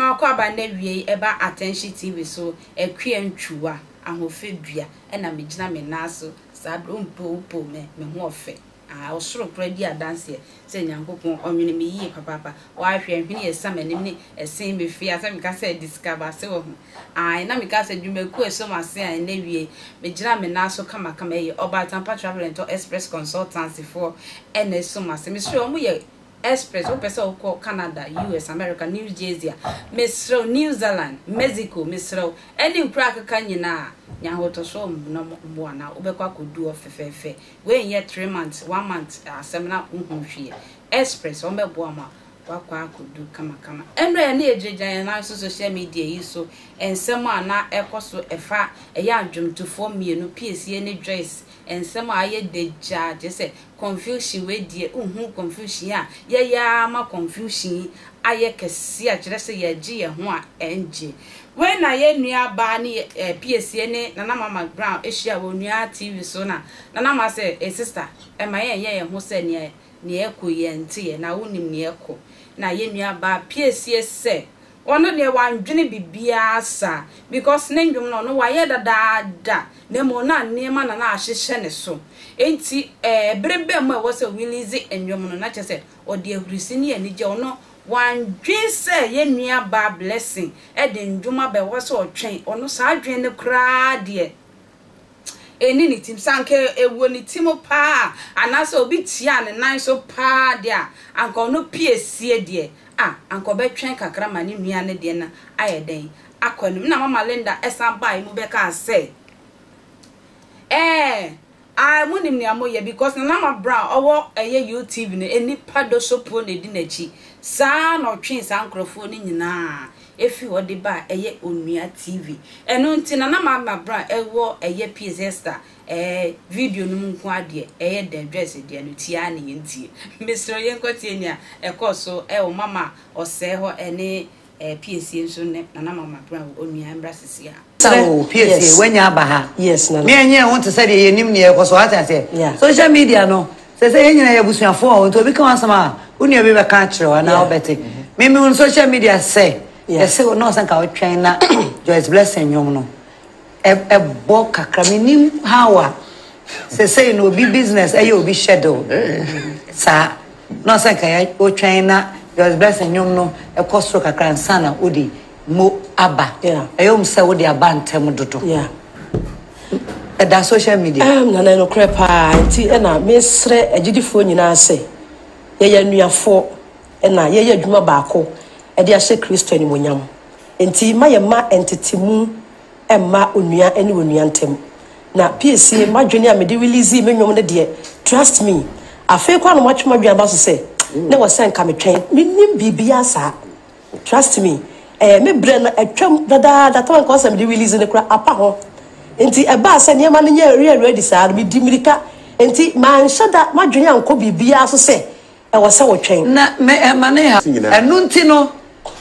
Mema wakɔ aba nnɛ wiei ɛba Attention TV so Akua Ntwuwa Ahoɔfɛ dua ɛna megyina me nan so saa berɛ wompɛ o wopɛ o me me ho ɔfɛ ah ɔsoro koraa di adanseɛ sɛ Nyankopɔn ɔnwene me yie papaapa wahwɛ nhwene ɛsa m'anim ne ɛsen me fie a sɛ meka sɛ ɛde sika ba ase wɔ ho ae na meka sɛ dwumakuo ɛsɔ m'ase a ɛnnɛ wiei megyina me nan so kamakama ɛyɛ Ɔbaatanpa Travel and Tour Express Consultancy foɔ ɛna ɛsɔ m'ase mesrɛ wɔn yɛ Express, wopɛ sɛ wokɔ Canada, US, America, New Jersey a, mesrɛ wo, New Zealand, Mexico, mesrɛ wo, ɛne nkuro a akeka nyinaa, nya ahotɔsoɔ wɔ na mmoa na wobɛkɔ akɔdu hɔ fɛfɛɛfɛ. Wei nyɛ three months, one month asɛm na wonhu hwee. Express, wɔbɛboa wo ma woakɔ akɔdu kamakama. Ɛnnora yɛne yɛgyinagyina yɛn nan so social media yi so, nsɛm a na ɛkɔ so ɛfa ɛyɛ adwomtofoɔ mmienu, Piesie ne Joyce, nsɛm a ayɛ dagyaa, kyerɛ sɛ Confusion wei deɛ wohu confusion a yɛyɛ ara ma confusion yi ayɛ kɛseɛ a kyerɛ sɛ yɛgye yɛn ho a ɛngye. Wei na yɛn nua baa ne eh, Piesie ne Nana Mama Brown ahyia wɔ Onua TV so na Nana Ama sɛ eh sister ɛma yɛn yɛ yɛn ho sɛ nea nea ɛkɔ yi yɛnte yɛ na wonim nea ɛkɔ na yɛn nua baa Piesie sɛ Ɔno deɛ wandwene biribiara saa because ne ndwom no ɔno wayɛ dadaada na mmom na nneɛma na na ahyehyɛ ne so nti ɛɛ bere bɛn mu a ɛwɔ sɛ release ndwom no na kyerɛ sɛ ɔde ahurisi ne anigye ɔno wandwen sɛ yɛn nua baa Blessing de ndwom aba ɛwɔ sɛ ɔtwɛn ɔno saa adwene no koraa deɛ ɛnni ne tirim. Sɛ anka ɛwɔ ne tirim paa a, anaasɛ obi tiaa ne nan so paa deɛ a, anka ɔno piesie deɛ a, anka ɔbɛtwɛn kakra ma ne nua no deɛ no ayɛ dɛn akɔ anim. Ɛna Mama Linda san baeɛ mu bɛkaa sɛ, Ɛɛ, ae, monim nea moyɛ because Nana Ama Brown ɔwɔ ɛyɛ UTV no, nnipa dosopuo na ɛdi n'akyi. Saa ara na ɔtwee saa nkorɔfoɔ no nyinaa efi hɔ de ba a ɛyɛ Onua TV. Ɛno nti Nana Mama Brown ɛwɔ ɛyɛ Peace Esther ɛɛ video no mu nko ara deɛ ɛyɛ dɛn dress deɛ no tie ara ne yɛntie. Mesrɛ wo yɛnkɔ tie nea ɛkɔɔ so ɛwɔ Mama Ɔsɛɛ hɔ ɛne ɛɛ Piesie nso ne Nana Mama Brown wɔ Onua mmra sisi a. Sa o, Piesie, wanya aba ha. Me ɛnyɛ ho te sɛ deɛ yɛnim neɛ ɛkɔ so, wate aseɛ? Social media no, Sɛsɛ yɛn nyinaa yɛ abusuafoɔ o, nti obi ka w'asɛm a, wo nua bi bɛka akyerɛ wo anaa wobɛte. Me mehu social media sɛ, yɛse wo na ɔsɛ nka wotwɛn na Joyce Blessing nnwom no ɛbɔ kakra. Menim how a sɛsɛi no obi business ɛyɛ obi schedule saa na ɔsɛ nka wotwɛn na Joyce Blessing nnwom no ɛkɔ soro kakra ansa na wode mo aba. Ɛyɛ om sɛ wode aba ntɛm dodo. Ɛda social media. Erm Nana ɛnokorɛ paa nti ɛna mesrɛ agyidifoɔ nyinaa sɛ yɛyɛ anuafoɔ ɛna yɛyɛ adwuma baako ɛde ahyɛ Kristo animuonyam nti ma yɛmma ntetemu mma onua ɛne onua ntɛm na piesie madwene a mede release me nwom no deɛ trust me afei koraa na moatwe madwene aba so sɛ na ɛwɔ sɛ nka metwɛn mennim biribiara saa Trust me eh, me brɛ no atwam dadaada tama nka ɔsɛ mede release no koraa apa ho nti ɛbaa sɛ nneɛma no nyɛ yɛ ready saa no medi mmirika nti manhyɛ da m'adwene ankɔ biribiara so sɛ ɛwɔ sɛ wotwɛn. Na me ɛma ne ha. Ɛno nti no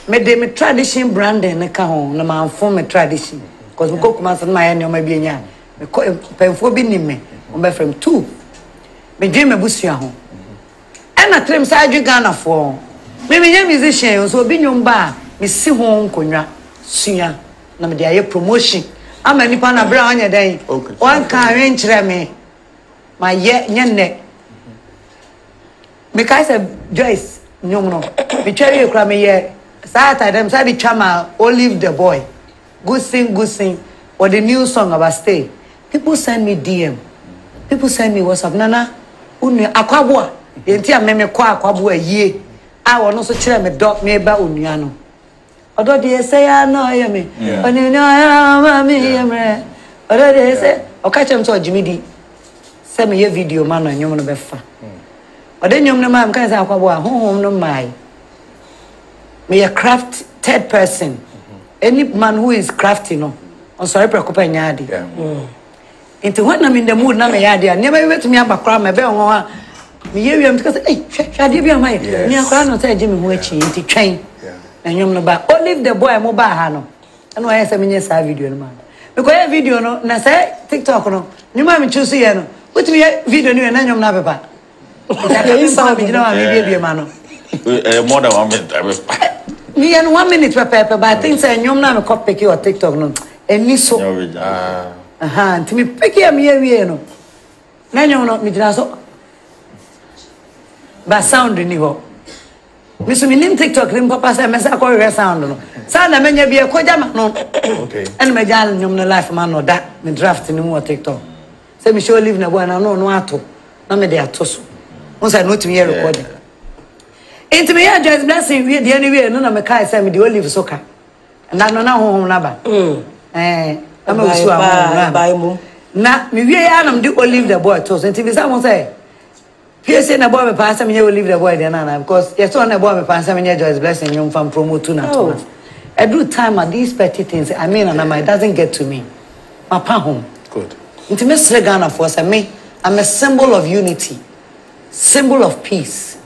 mede me tradition branding no ka ho na manfom me tradition cause mekɔ Kumasi no mayɛ nneɛma bi anya mekɔ mpanyinfoɔ bi nim me wɔn bɛfrɛ me two medwen m'abusua ho. Ɛna trem saa dwe Ghana foɔ ho. Me menyɛ musician o, sɛ obi nwom ba a me si ho nkonnwa sua na mede ayɛ promotion ama nipa no aberɛ a ɔnyɛ dɛn wanka anwe nkyerɛ me mayɛ nyɛ nnɛ. Mekae sɛ Joyce nwom no metwa wie koraa meyɛ saa atade no mesan de twa ma Olive the boy. Gusin gusin wɔde new song aba stay people send me DM people send me WhatsApp nana wo nua akwaboa deɛ nti a me me kɔ akwaboa yie a ɔno nso kyerɛ me dɔ me ba onua no ɔdɔ deɛ sɛ ya na ɔyɛ me ɔne ne ɔyɛ ama me yɛ mmerɛ ɔdɔ deɛ sɛ ɔka kyerɛ me sɛ ɔgye me di sɛ meyɛ video ma no nnwom no bɛfa ɔde nnwom no maa me ka sɛ akwaboa honhom no maae meyɛ craft third person any man who is crafty no ɔnsɔre prɛko pɛ nyɛ ade nti when I'm in the mood na meyɛ ade a nneɛma bi bɛtumi aba koraa ma ɛbɛyɛ wɔn a meyɛ wie a meka sɛ ei hwɛ hwɛ adeɛ bi a mayɛ nea koraa na ɔsɛ agye me ho akyi nti twɛn na nnwom no ba olive the boy mo baa ha no ɛna ɔyɛ sɛ menyɛ saa video no ma no mekɔyɛ video no na sɛ tiktok no nnwom a metwi so yɛ no wotumi yɛ video no wie na nnwom no apepa Nti aka me nko a megyina hɔ a mebiebie ma no. Ɛyɛ more than one minute. Meyɛ no one minute pɛpɛɛpɛ but I think sɛ nnwom no a mekɔ peke wɔ TikTok no ɛnni so. Aha, nti me peke a meyɛ wie no na nnwom no megyina so but sound ni hɔ. Me so menim TikTok no papa sɛ mɛsa akɔhwehwɛ sound no. Saa na manya bi ɛkɔgya ma no. Ɛna magya nnwom no life ma no da me draft no mu wɔ TikTok. Sɛ mehyɛ olive na bu anaa na ɔno ato na mede ato so. Wo sɛ no tumi yɛ recording. Nti meyɛɛ Joyce Blessing wie deɛ no wie no na mekae sɛ mede olive so ka. Ɛna no na honhom no aba. Ɛɛ ama wusu a honhom no aba. Na mewie yɛ na mede olive the boy to so. Nti bisa mo sɛ piesie na ɛbɔɔ me paa sɛ menyɛ olive the boy deɛ no anaa because yɛsɛ ɔno na ɛbɔɔ me paa sɛ menyɛ Joyce Blessing nnwom fa promote na to oh. Ɛduru time a these petty things I mean anama it doesn't get to me. Mapa ho. Good. Nti mesrɛ Ghanafoɔ sɛ me I'm a symbol of unity. Symbol of peace.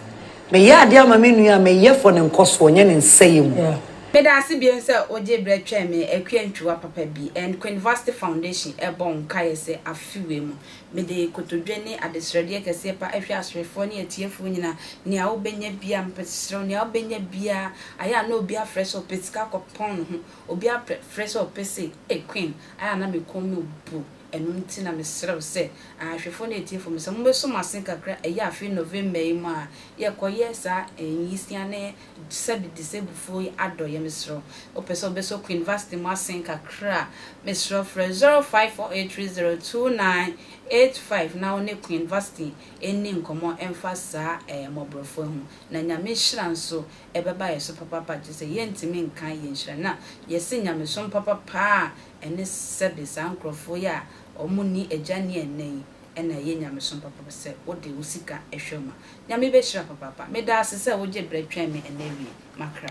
Meyɛ adeɛ ama me nua a, meyɛ for ne nkɔsoɔ, nyɛ ne nsɛeɛ mu. Meda ase bio sɛ wogye berɛ twɛn me Akua Ntwiwa papa bi and Queenvasti Foundation ɛbɔ wo nkaeɛ sɛ afe wei mu mede kotodwe ne adesrɛdeɛ kɛseɛ pa ɛhwɛ asorefoɔ ne atiefoɔ nyinaa nea wobɛnya biara mepɛsrɛ wo nea wobɛnya biara ayɛ a na obi afrɛ sɛ ɔpɛ sika akɔpɔn ne ho obi afrɛ sɛ ɔpɛ sei ei Queen ayɛ a na me kɔn mu bu Ɛno nti na mesrɛ wo sɛ, ahwɛfoɔ ne atiefoɔ, mesrɛ mo mobɛsɔ mo asen kakra, ɛyɛ afe November yi mu a, yɛkɔyɛ saa nyisia ne sɛbe disabufoɔ yi adɔeɛ, mesrɛ wo. Wopɛ sɛ wobɛsɔ Queen Vasti mu asen kakra a, mesrɛ wo frɛ 0548302985 na wo ne Queen Vasti nni nkɔmmɔ mfa saa mmɔborɔfoɔ yi ho. Na Nyame nhyira nso ɛbɛba yɛ so papapa, kyerɛ sɛ yɛntumi nka yɛn nhyira. Na yɛse nyamesom papa paa Ɛne sɛbe saa nkorɔfoɔ yi a wɔn nni agya nni ɛna yi na ɛyɛ nyamesom papa sɛ wode wo sika hwɛ wɔn a. Nyame bɛhyira papaapa. Medaase sɛ wogye berɛ twɛn me ɛnɛ awie. Makra.